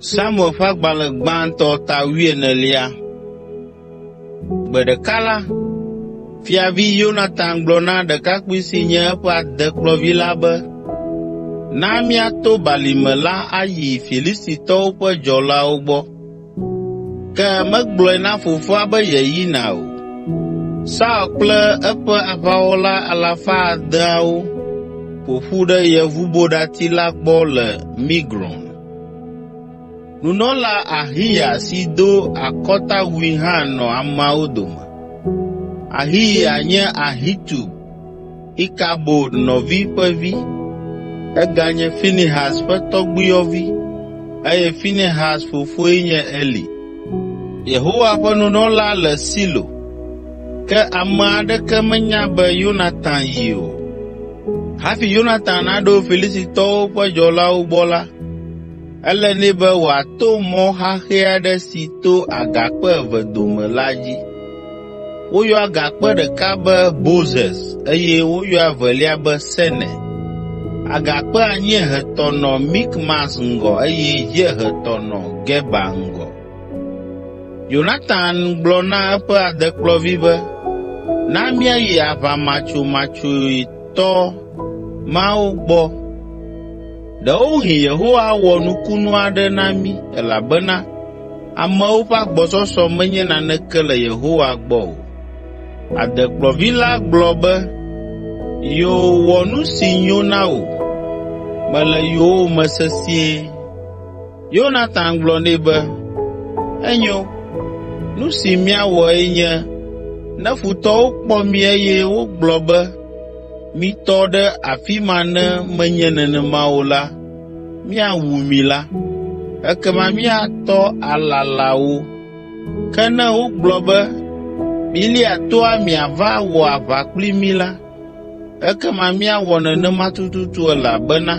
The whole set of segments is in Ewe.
Samuel ƒe agbalẽ gbãtɔ ta wuienelia. Gbe ɖeka la, fiavi Yonatan gblɔ na ɖekakpui si nye eƒe adekplɔvi la be, “Na míato balime la ayi Filistitɔwo ƒe dzɔlawo gbɔ.” Ke megblɔe na fofoa be yeyina o. Saul kple eƒe aʋawɔla alafa adeawo ƒo ƒu ɖe yevuboɖati la gbɔ le Migron. Nunɔla Ahiya si do akɔtawui hã nɔ ameawo dome. Ahiya nye Ahitub, Ikabod nɔvi ƒe vi, eganye Finehas ƒe tɔgbuiyɔvi eye Finehas fofoe nye Eli, Yehowa ƒe nunɔla le Silo. Ke ame aɖeke menya be Yonatan yi o. Hafi Yonatan naɖo Filistitɔwo ƒe dzɔlawo gbɔ la, ele nɛ be wòato mɔ xaxɛ aɖe si to agakpe eve dome la dzi. Woyɔa agakpe ɖeka be Bozez eye woyɔa evelia be Sene. Agakpe anyiehetɔ nɔ Mikmas ŋgɔ eye dziehetɔ nɔ Geba ŋgɔ. Yonatan gblɔ na eƒe adekplɔvi be, “Na míayi aʋamatsomatsoetɔ mawo gbɔ. Ɖewohĩ Yehowa awɔ nukunu aɖe na mí elabena amewo ƒe agbɔsɔsɔ menye naneke le Yehowa gbɔ o.” Adekplɔvi la gblɔ be, “Yoo wɔ nu si nyo na wò, mele yowòme sesĩe.” Yonatan gblɔ nɛ be, “Enyo, nu si míawɔe nye ne futɔwo kpɔ mí eye wogblɔ be, ‘Mitɔ ɖe afi ma ne menye nenema o la, míawu mi’ la, ekema míatɔ alala wo. Ke ne wogblɔ be, ‘Milia toa miava wɔ aʋa kpli mí’ la, ekema míawɔ nenema tututu elabena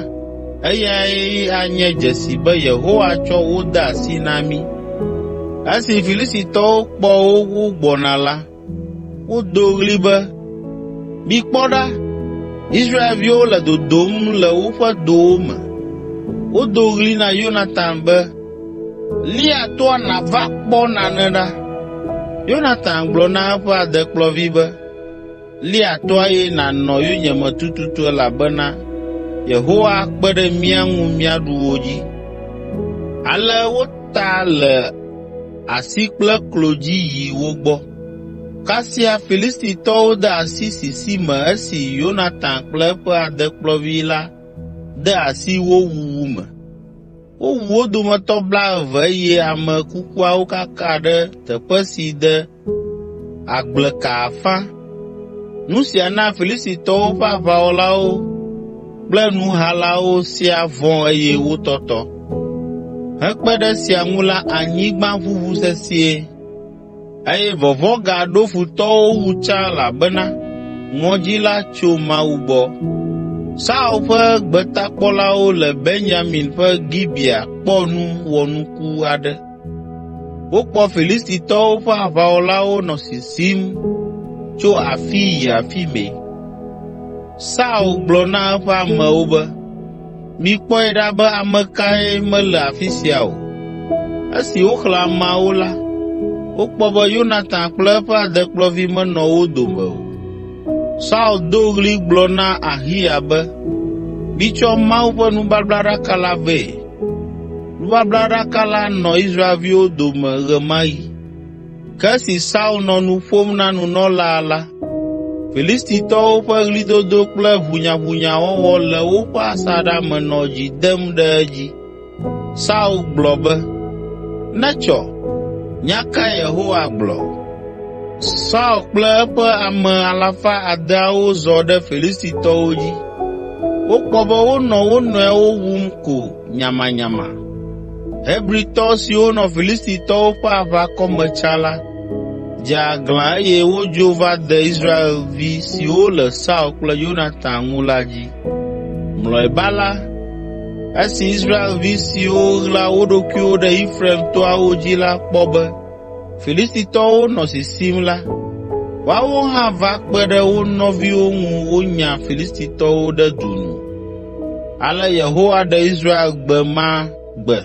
eyae anye dzesi be Yehowa tsɔ wo de asi na mí.” Esi Filistitɔwo kpɔ wo wogbɔna la, wodo ɣli be, “Mikpɔ ɖa, Israelviwo le dodom le woƒe dowo me.” Wodo ɣli na Yonatan be, “Lia toa nàva kpɔ nane ɖa.” Yonatan gblɔ na eƒe adekplɔvi be, “Lia toa eye nànɔ yonyeme tututu elabena Yehowa akpe ɖe mía ŋu míaɖu wo dzi.” Ale wota le asi kple klo dzi yi wo gbɔ. Kasia Filistitɔwo de asi sisi me esi Yonatan kple eƒe adekplɔvi la de asi wo wuwu me. Wowu wo dometɔ blaeve eye ame kukuawo kaka ɖe teƒe si de agbleka afã. Nu sia na Filistitɔwo ƒe aʋawɔlawo kple nuhalawo siaa vɔ̃ eye wotɔtɔ. Hekpe ɖe esia ŋu la anyigba ʋuʋu sesĩe, eye vɔvɔ̃ gaɖo futɔwo wu tsã elabena ŋɔdzi la tso Mawu gbɔ. Saul ƒe gbetakpɔlawo le Benyamin ƒe Gibea kpɔ nu wɔnuku aɖe. Wokpɔ Filistitɔwo ƒe aʋawɔlawo nɔ sisim tso afii yi afi mɛ. Saul gblɔ na eƒe amewo be, “Mikpɔe ɖa be ame kae mele afi sia o.” Esi woxlẽ ameawo la, wokpɔ be Yonatan kple eƒe adekplɔvi menɔ wo dome o. Saul do ɣli gblɔ na Ahiya be, “Mitsɔ Mawu ƒe nubablaɖaka la vɛ!” Nubablaɖaka la nɔ Israelviwo dome ɣe ma ɣi. Ke esi Saul nɔ nu ƒom na nunɔlaa la, Filistitɔwo ƒe ɣlidodo kple ʋunyaʋunyawɔwɔ le woƒe asaɖa me nɔ dzi dem ɖe edzi. Saul gblɔ be, “Netsɔ! Nya kae Yehowa gblɔ?” Saul kple eƒe ame alafa adeawo zɔ ɖe Filistitɔwo dzi. Wokpɔ be wonɔ wo nɔewo wum ko nyamanyama. Hebritɔ siwo nɔ Filistitɔwo ƒe aʋakɔ me tsã la, dze aglã eye wodzo va de Israelvi siwo le Saul kple Yonatan ŋu la dzi. Mlɔeba la, esi Israelvi siwo ɣla wo ɖokuiwo ɖe Efraim toawo dzi la kpɔ be Filistitɔwo nɔ sisim la, woawo hã va kpe ɖe wo nɔviwo ŋu wonya Filistitɔwo ɖe du nu. Ale Yehowa ɖe Israel gbe ma gbe.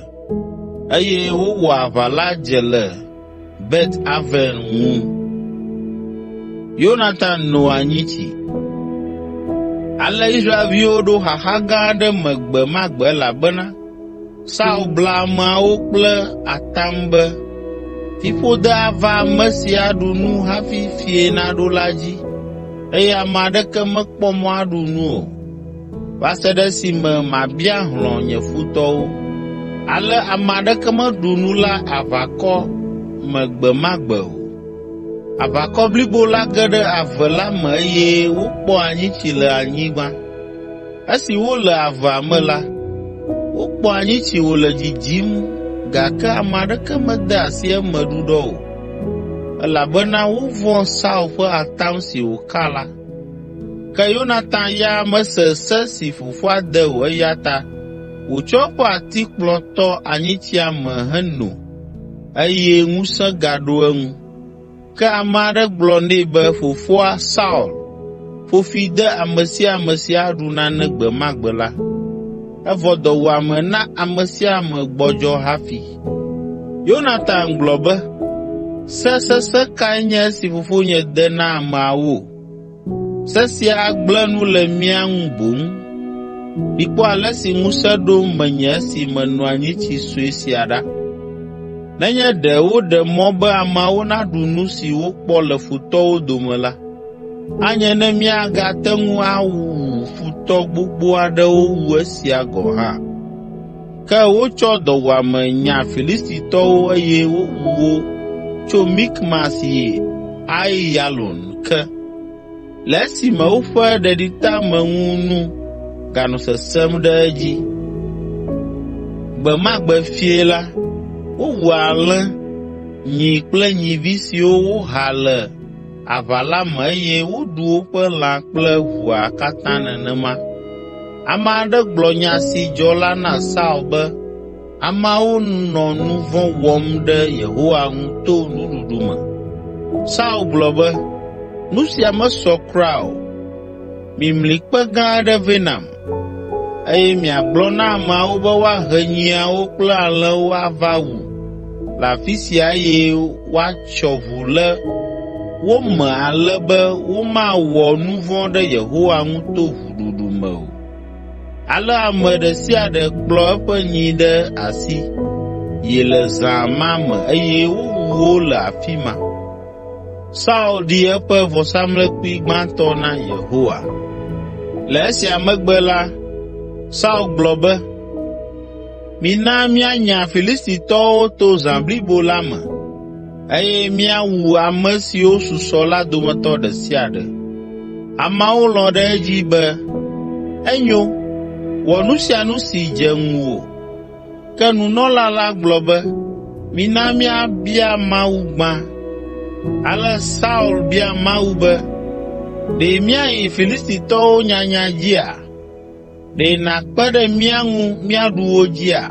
eye wowɔ aʋa la dze le Bet Aven ŋu. Yonatan no anyitsi. Ale Israelviwo ɖo xaxa gã aɖe me gbe ma gbe elabena Saul bla ameawo kple atam be, “Fiƒode ava ame si aɖu nu hafi fiẽ naɖo la dzi eye ame aɖeke mekpɔ mɔ aɖu nu o, va se ɖe esime mabia hlɔ̃ nye futɔwo.” Ale ame aɖeke meɖu nu le aʋakɔ me gbe ma gbe o. Aʋakɔ blibo la ge ɖe ave la me eye wokpɔ anyitsi le anyigba. Esi wole avea me la, wokpɔ anyitsi wòle dzidzim gake ame aɖeke mede asi eme ɖuɖɔ o, elabena wovɔ̃ Saul ƒe atam si wòka la. Ke Yonatan ya mese se si fofoa de o eya ta wòtsɔ eƒe atikplɔ tɔ anyitsia me heno eye ŋusẽ gaɖo eŋu. Ke ame aɖe gblɔ nɛ be fofoa, Saul, ƒo fi de ame sia ame si aɖu nane gbe ma gbe la, evɔ dɔwuame na ame sia ame gbɔdzɔ hafi. Yonatan gblɔ be, “Se sesẽ kae nye esi fofonye de na ameawo? Se sia agblẽ nu le mía ŋu boŋ. Mikpɔ ale si ŋusẽ ɖo menye esi meno anyitsi sue sia ɖa. Nenye ɖe woɖe mɔ be ameawo naɖu nu si wokpɔ le futɔwo dome la, anye ne míagate ŋu awu futɔ gbogbo aɖewo wu esia gɔ̃ hã.” Ke wotsɔ dɔwuame nya Filistitɔwo eye wowu wo tso Mikmas yi Aiyalon ke, le esime woƒe ɖeɖiteameŋu nu ganɔ sesẽm ɖe edzi. Gbe ma gbe fiẽ la, wowu alẽ, nyi kple nyivi siwo woha le aʋa la me eye woɖu woƒe lã kple ʋua katã nenema. Ame aɖe gblɔ nya si dzɔ la na Saul be ameawo nɔ nu vɔ̃ wɔm ɖe Yehowa ŋu to nuɖuɖu me. Saul gblɔ be, “Nu sia mesɔ kura o. Mimli kpe gã aɖe vɛ nam, eye miagblɔ na ameawo be woahe nyiawo kple alẽwo ava wu le afi sia eye woatsyɔ ʋu le wo me ale be womawɔ nu vɔ̃ ɖe Yehowa ŋu to ʋuɖuɖu me o.” Ale ame ɖe sia ɖe kplɔ eƒe nyi ɖe asi yi le zã ma me eye wowu wo le afi ma. Saul ɖi eƒe vɔsamlekpui gbãtɔ na Yehowa. Le esia megbe la, Saul gblɔ be, “Mina míanya Filistitɔwo to zã blibo la me, eye míawu ame siwo susɔ la dometɔ ɖe sia ɖe.” Ameawo lɔ̃ ɖe edzi be, “Enyo, wɔ nu sia nu si dze ŋuwò.” Ke nunɔla la gblɔ be, “Mina míabia Mawu gbã.” Ale Saul bia Mawu be, “Ɖe míayi Filistitɔwo nyanya dzia? Ɖe nàkpe ɖe mía ŋu míaɖu wo dzia?”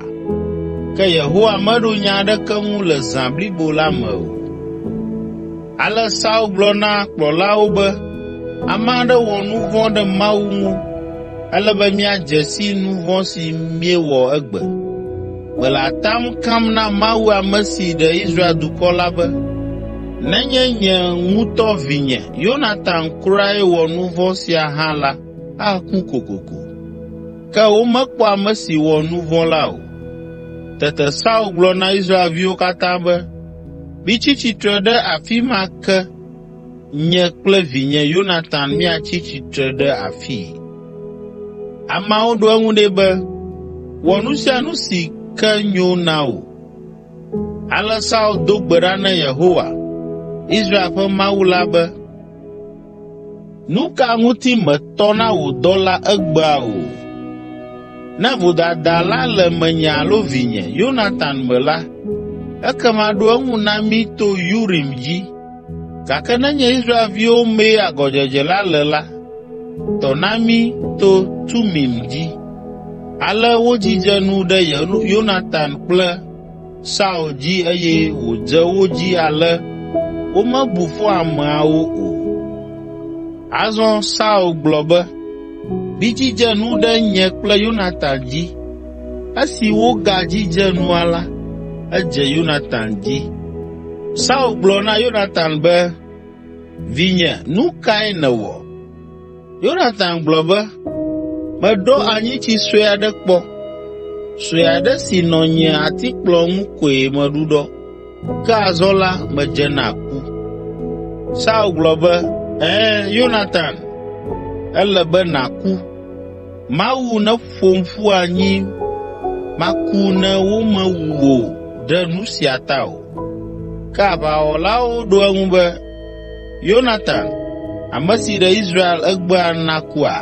Ke Yehowa meɖo nya aɖeke ŋu le zã blibo la me o. Ale Saul gblɔ na kplɔlawo be, “Ame aɖe wɔ nu vɔ̃ ɖe Mawu ŋu. Ele be míadze si nu vɔ̃ si míewɔ egbe. Mele atam kam na Mawu ame si ɖe Israel dukɔ la be, nenye nye ŋutɔ vinye, Yonatan kurae wɔ nu vɔ̃ sia hã la, aku kokoko.” Ke womekpɔ ame si wɔ nu vɔ̃ la o. Tete Saul gblɔ na Israelviwo katã be, “Mitsi tsitre ɖe afi ma ke nye kple vinye Yonatan míatsi tsitre ɖe afii.” Ameawo ɖo eŋu nɛ be, “Wɔ nu sia nu si ke nyo na wò.” Ale Saul do gbe ɖa na Yehowa, Israel ƒe Mawu la be, “Nu ka ŋuti mètɔ na wò dɔla egbea o? Ne vodada la le menye alo vinye, Yonatan me la, ekema ɖo eŋu na mí to Urim dzi. Gake nenye Israelviwo mee agɔdzedze la le la, tɔ na mí to Tumim dzi.” Ale wodzidze nu ɖe Yonatan kple Saul dzi eye wòdze wo dzi ale womebu fɔ ameawo o. Azɔ Saul gblɔ be, “Midzidze nu ɖe nye kple Yonatan dzi.” Esi wogadzidze nua la, edze Yonatan dzi. Saul gblɔ na Yonatan be, “Vinye, nu kae nèwɔ?” Yonatan gblɔ be, “Meɖɔ anyitsi sue aɖe kpɔ. Sue aɖe si nɔ nye atikplɔ ŋu koe meɖuɖɔ, ke azɔ la medze na ku.” Saul gblɔ be, “Ɛ̃, Yonatan, ele be nàku. Mawu neƒom ƒu anyi maku ne womewu wò ɖe nu sia ta o.” Ke aʋawɔlawo ɖo eŋu be, “Yonatan, ame si ɖe Israel egbea nakua?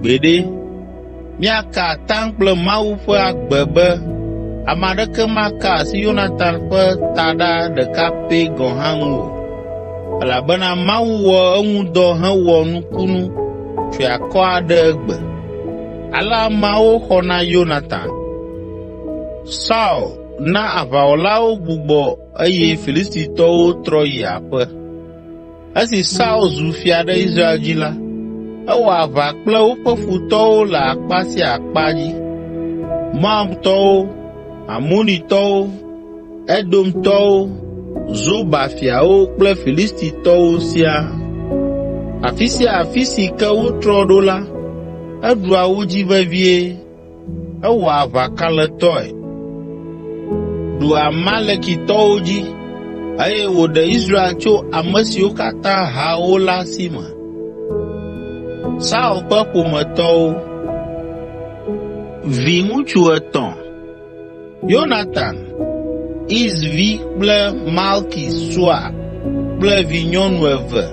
Gbeɖe! Míaka atam kple Mawu ƒe agbe be ame aɖeke maka asi Yonatan ƒe taɖa ɖeka pɛ gɔ̃ hã ŋu o, elabena Mawu wɔ eŋu dɔ hewɔ nukunu triakɔ aɖe egbe.” Ale ameawo xɔ na Yonatan. Saul na aʋawɔlawo gbugbɔ eye Filistitɔwo trɔ yi aƒe. Esi Saul zu fia ɖe Israel dzi la, ewɔ aʋa kple woƒe futɔwo le akpa sia akpa dzi: Moabtɔwo, Amonitɔwo, Edomtɔwo, Zoba fiawo kple Filistitɔwo siaa. Afi sia afi si ke wotrɔ ɖo la, eɖua wo dzi vevie. Ewɔ aʋa kalẽtɔe, ɖu Amalekitɔwo dzi, eye wòɖe Israel tso ame siwo katã ha wo la si me. Saul ƒe ƒometɔwo Viŋutsu etɔ̃: Yonatan, Isvi kple Malki Sua kple vinyɔnu eve,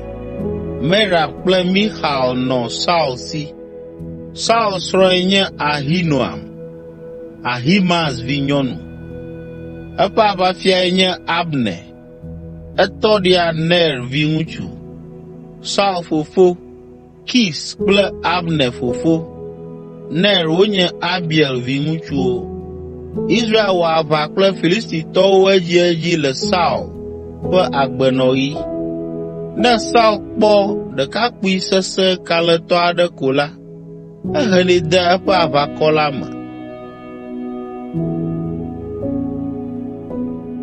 Merab kple Mixal nɔ Saul si. Saul srɔ̃e nye Ahinoam, Ahimaaz vinyɔnu. Eƒe aʋafiae nye Abner, etɔɖia Ner viŋutsu, Saul fofo, Kis kple Abner fofo, Ner wonye Abiel viŋutsuwo. Israel wɔ aʋa kple Filistitɔwo edziedzi le Saul ƒe agbenɔɣi. Ne Saul kpɔ ɖekakpui sesẽ kalẽtɔ aɖe ko la, ehenɛ dea eƒe aʋakɔ la me.